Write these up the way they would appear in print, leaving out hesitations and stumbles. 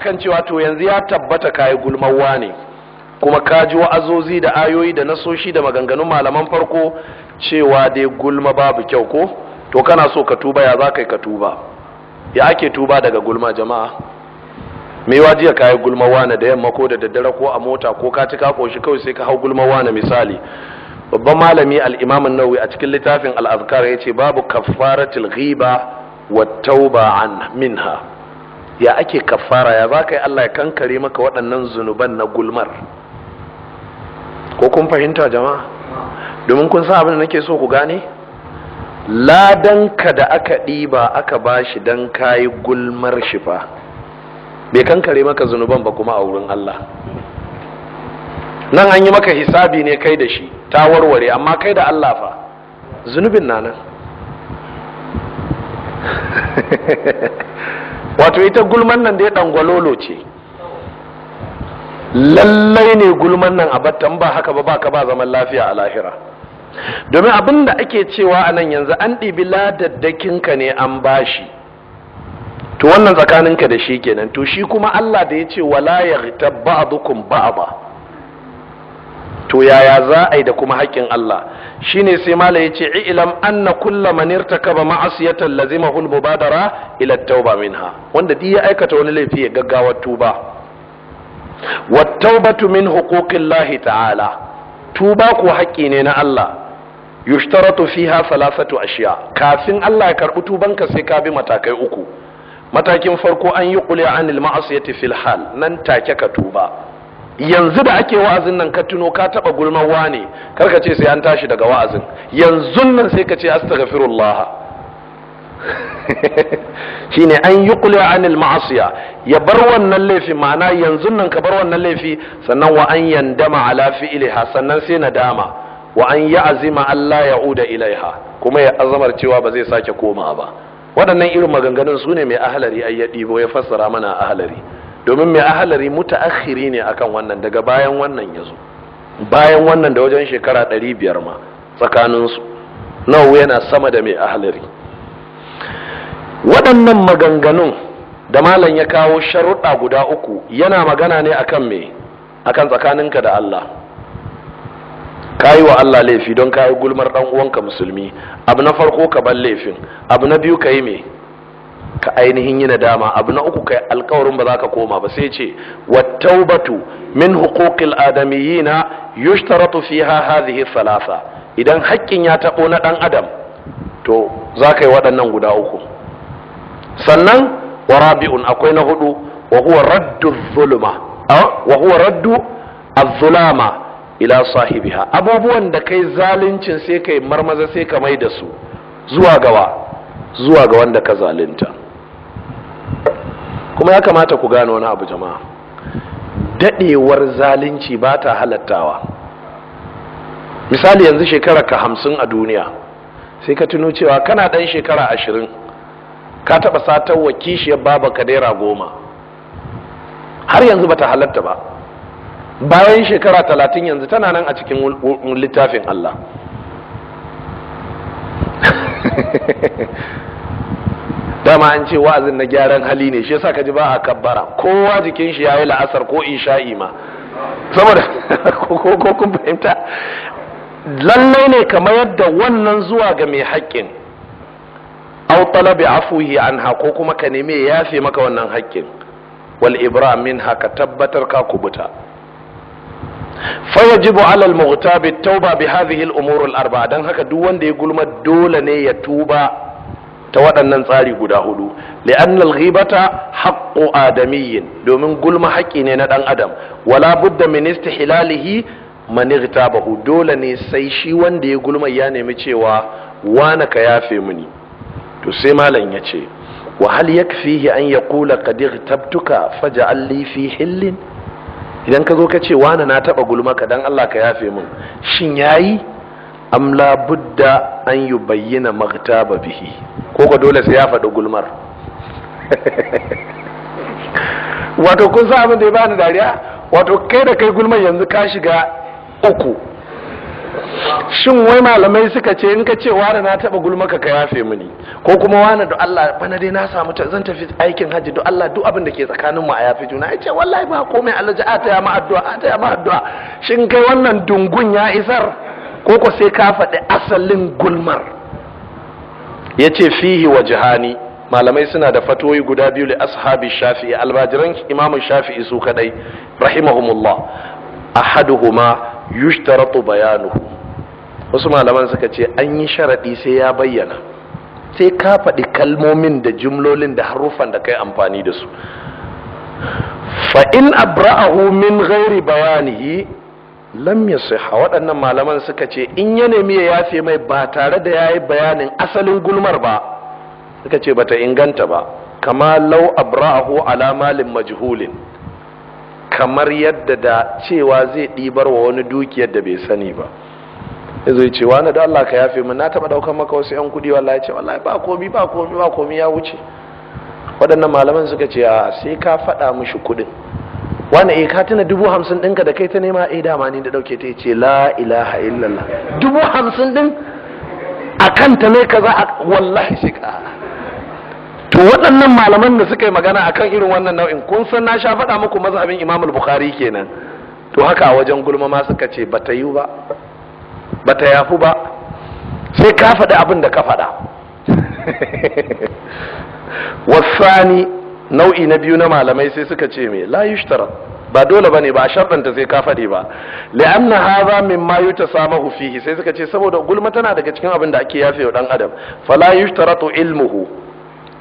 Kan cewa to yanzu ya tabbata kayi gulmawa ne, kuma ka ji wa'azozi da ayoyi da nasoshi da maganganun malaman farko cewa dai gulma babu kyau, ko? To kana so ka tuba, ya za ka yi ka tuba? Ya ake tuba daga gulma, jama'a? Me jiya kayi gulmawa na da yamma ko da daddare ko a mota ko ka ci ka koshi, kawai sai ka hau gulmawa na. Misali, babban malami al-Imam an-Nawawi a cikin littafin al-Azkar yace babu kaffaratul ghiba wa tauba an minha. Ya ake kaffara? Ya za ka yi Allah ya kankare maka waɗannan zunuban na gulmar? Ko kun fahimta, jama'a? Domin kun san abin da nake so ku gane, ladanka da aka ɗiba aka bashi don kayi gulmar shi fa bai kankare maka zunuban ba. Kuma a wurin Allah nan an yi maka hisabi ne kai da shi ta warware, amma kai da Allah fa zunubin na nan. Wato ita gulman nan dai dangwalolo ce. Lallai ne gulman nan a battan, ba haka ba baka ba zaman lafiya a lahira. Domin abin da ake cewa a nan yanzu, an ɗibi ladaddakinka ne an bashi. To wannan tsakaninka da shi kenan. To shi kuma Allah da ya ce wala yaghtab ba'dukum ba'da, to yaya za a yi da kuma haƙƙin Allah? Shine sai mala yace i'lam anna kulla man irtakaba ma'asiyatan lazimahu al-mubadara ila at-tauba minha. Wanda duk ya aikata wani laifi, ya gaggawa tuba. Wat-taubatu min huquqillahi ta'ala, tuba ko haƙƙi ne na Allah. Yushtaratu fiha thalathatu ashiya. Kafin Allah ya karɓi tubanka sai ka bi matakai uku. Matakin farko, an yi quli anil ma'asiyati fil hal, nan take ka tuba. Yanzu da ake wa'azin nan ka tuno ka taba gulman wane, karka ce sai an tashi daga wa'azin. Yanzu nan sai ka ce astaghfirullah. Shine an yi quli anil ma'asiya, ya bar wannan laifi, ma'ana yanzu nan ka bar wannan laifi. Sannan wa an yandama ala fi'liha, sannan sai nadama. Wa an ya'zima Allah ya'uda ilaiha, kuma ya azamar cewa ba zai sake koma ba. Waɗannan irin maganganun su ne mai Ahalari ai ya ɗibo ya fassara mana Ahalari, domin mai Ahalari mutaakhiri ne akan wannan, daga bayan wannan ya zo, bayan wannan da wajen shekara 500 ma tsakaninsu. Nawa yana sama da mai Ahalari. Waɗannan maganganun da malam ya kawo, sharuɗa guda uku, yana magana ne akan me? Akan tsakaninka da Allah. Kayi wa Allah laifi don kayi gulmar ɗan uwanka musulmi. Abu na farko, ka bar laifin. Abu na biyu, ka yi me? Ka ainihin yi nadama. Abu na uku, kai alkawarin ba za ka koma ba. Sai ce wattaubatu min huquqil adamiyina yushtaratu fiha hadhihi thalatha. Idan haƙƙin ya taɓo na ɗan adam, to za ka yi waɗannan guda uku. Sannan wa rabi'un, akwai na hudu, wa huwa raddu zulma, wa huwa raddu az-zulama ila sahibiha. Abubuwan da kai zaluncin, sai kai marmaza sai ka mai da su zuwa gawa, zuwa ga wanda ka zalunta. Kuma ya kamata ku gano wani abu, jama'a: dadewar zalunci ba ta halattawa. Misali, yanzu shekara ka 50 a duniya, sai ka tuno cewa kana dan shekara 20 ka taba satar wa kishiyar baba ka naira 10. Har yanzu bata halatta ba. Bayan shekara 30 yanzu tana nan a cikin littafin Allah. Dama an ce wa'azin na gyaran hali ne, shi yasa ka ji ba a kabbara. Kowa jikin shi yayi la'asar ko isha'i ma, saboda ko kun fahimta, lallai ne kamar yadda wannan zuwa ga mai haƙƙin, aw talabi afuhi anha, ko kuma ka nemi ya yafe maka wannan haƙƙin, wal ibra minha, ka tabbatar ka kubuta. Fayajibu ala al-mughtab at-tauba bi hadhihi al-umur al-arba'a. Dan haka duk wanda ya gulma dole ne ya tuba ta waɗannan tsari guda hudu. Li'anna al-ghibata haqqu adamiyyin, domin gulma haƙƙi ne na ɗan adam. Wala budda min istihlalihi man igtabahu, dole ne sai shi wanda ya gulma ya nemi cewa wana ka yafe mini. To sai malam ya ce wa hal yakfihi an yaqula qad igtabtuka faj'al li fi hillin? Idan ka zo ka ce wana na taba gulma ka, dan Allah ka yafe min, shin yayi? Am la budda an yubayyana maghtaba bihi, ko ko dole sai ya faɗi gulmar? Wato kun san abin da ya bani dariya? Wato kai da kai gulmar yanzu ka shiga uku. Shin wai malamai suka ce in ka ce wani na taba gulmaka ka yafe mini, ko kuma wani da Allah bana dai na samu zan tafi aikin hajji, do Allah duk abin da ke tsakanin mu a yafe juna, ya ce wallahi ba komai, Allah ji a taya ma addu'a, a taya ma addu'a. Shin kai wannan dungun ya isar, ko ko sai ka faɗi asalin gulmar? Yace fihi wajhani, malamai suna da fatoyi guda biyu li ashabi Shafi'i, albajiran Imamu Shafi'i su kadai, rahimahumullah. Ahaduhuma yushtaratu bayanuhu, wasu malaman suka ce an yi sharaɗi sai ya bayyana, sai ka faɗi kalmomin da jumlolin da haruffan da kai amfani da su. Fa in abra'ahu min ghairi bayanihi lam yasihha, waɗannan malaman suka ce in ya nemi ya yafe mai ba tare da yayi bayanin asalin gulmar ba, suka ce bata inganta ba. Kama law abra'ahu ala malin majhulin, kamar yadda da cewa zai ɗibar wa wani dukiyar da bai sani ba, ya zo ce wani da Allah ka yafe min, na taɓa ɗaukar maka wasu 'yan kuɗi, wallahi ce wallahi ba komi ba komi ba komi, ya wuce. Waɗannan malaman suka ce a sai ka faɗa mishi kuɗin. Wani eh ka tuna 50,000 ɗinka da kai ta nema? Eh dama ni da ɗauke ta. Ce la ilaha illallah, 50,000 ɗin a kanta ne kaza a wallahi sai ka. To waɗannan malaman da suka yi magana akan irin wannan nau'in, kun san na sha faɗa muku mazhabin Imam Bukhari kenan. To haka a wajen gulma ma suka ce bata yi ba, bata yafu ba, sai ka faɗi abin da ka faɗa. Wasani, nau'i na biyu na malamai sai suka ce me la yushtarat, ba dole bane, ba a sharɗanta sai ka faɗi ba. Li'anna hadha mimma yutasamahu fihi, sai suka ce saboda gulma tana daga cikin abin da ake yafe wa dan adam. Fala yushtaratu ilmuhu,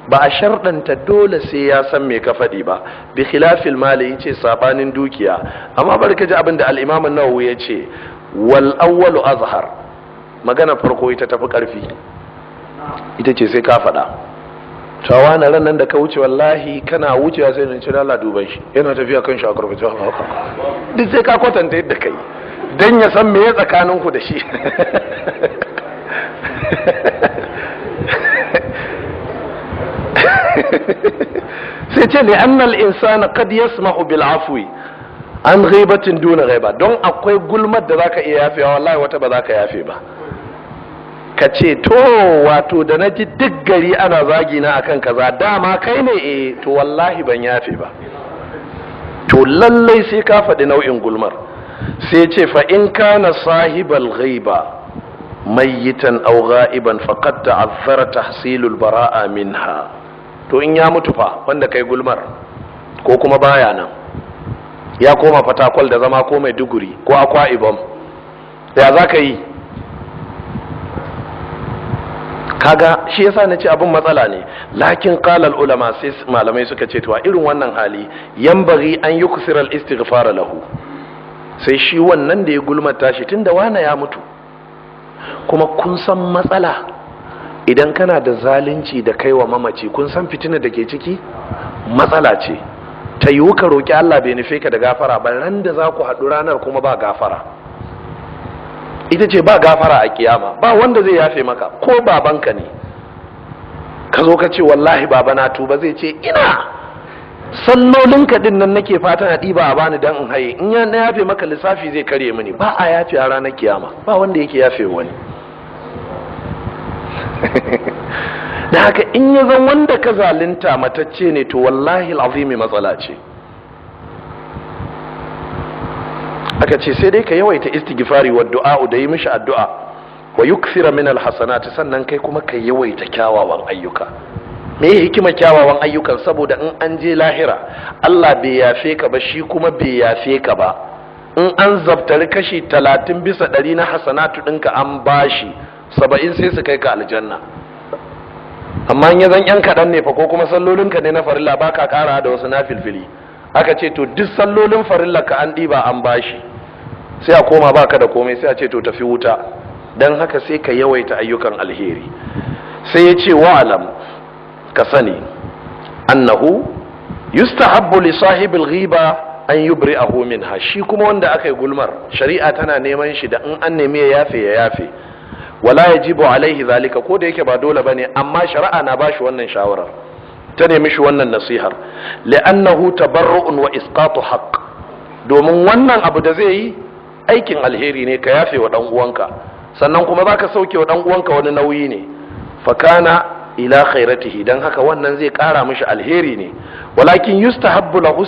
ba a sharɗanta dole sai ya san me ka faɗi ba. Bi khilafil mali, yace sabanin dukiya. Amma bari ka ji abin da al-Imam an-Nawawi yace, wal awwalu azhar, magana farko ita tafi karfi, ita ce sai ka faɗa. Tawa na ran nan da ka wuce, wallahi kana wucewa sai nan ce Allah duban shi yana tafiya kan shi a karfafa haka, duk sai ka kwatanta yadda kai dan ya san me ya tsakaninku da shi. Sai ce li annal insana qad yasma'u bil afwi an ghibatin duna ghaiba, don akwai gulmar da zaka iya yafewa, wallahi wata ba zaka yafe ba. Ka ce to wato da naji duk gari ana zagi na akan kaza, dama kai ne, eh to wallahi ban yafe ba. To lallai sai ka faɗi nau'in gulmar. Sai ce fa in kana sahibal ghaiba mayyitan aw ghaiban faqad ta'azzara tahsilul bara'a minha. To in ya mutu fa wanda kai gulmar, ko kuma baya nan ya koma Fatakwal da zama ko Maiduguri ko Akwa Ibom, ya za ka yi? Kaga shi yasa nace abin matsala ne. Lakin qala ulama, sai malamai suka ce to a irin wannan hali yanbaghi an yuksira al istighfar lahu, sai shi wannan da ya gulmata shi tunda wana ya mutu. Kuma kun san matsala idan kana da zalunci da kai wa mamaci, kun san fitina da ke ciki, matsala ce ta yiwu ka roƙi Allah bai nufe ka da gafara ba, ran da za ku haɗu ranar kuma ba gafara. Ita ce ba gafara a kiyama, ba wanda zai yafe maka, ko babanka ne ka zo ka ce wallahi baba na tuba, zai ce ina sallolinka din nan nake fatan a ɗiba a bani dan in haye, in ya na yafe maka lissafi zai karye mini. Ba a yafe a ranar kiyama, ba wanda yake yafe wani. Da haka in ya zan wanda ka zalunta matacce ne, to wallahi al'azimi matsala ce. Aka ce sai dai ka yawaita istighfari wa du'a da yi mishi addu'a, wa yukthira min alhasanat, sannan kai kuma ka yawaita kyawawan ayyuka. Me hikima kyawawan ayyukan? Saboda in an je lahira Allah bai yafe ka ba, shi kuma bai yafe ka ba. In an zabtari kashi 30% na hasanatu ɗinka an bashi 70 sai su kai ka aljanna. Amma in ya zan yan kaɗan ne fa, ko kuma sallolinka ne na farilla ba ka ƙara da wasu na filfili, aka ce to duk sallolin farilla ka an ɗiba an bashi, sai a koma baka da komai, sai a ce to tafi wuta. Don haka sai ka yawaita ayyukan alheri. Sai ya ce wa'alam, ka sani annahu yustahabbu li sahibil ghiba an yubri'ahu minha. Shi kuma wanda aka yi gulmar, shari'a tana neman shi da in an nemi ya yafe ya yafe. Wala yajibu alaihi zalika, ko da yake ba dole bane, amma shari'a na bashi wannan shawarar, ta nemi shi wannan nasihar. Li'annahu tabarru'un wa isqatu haqq, domin wannan abu da zai yi aikin alheri ne, ka yafe wa dan uwanka. Sannan kuma zaka sauke wa dan uwanka wani nauyi ne. Fakana ila khairatihi, dan haka wannan zai kara mishi alheri ne. Walakin yustahabbu lahu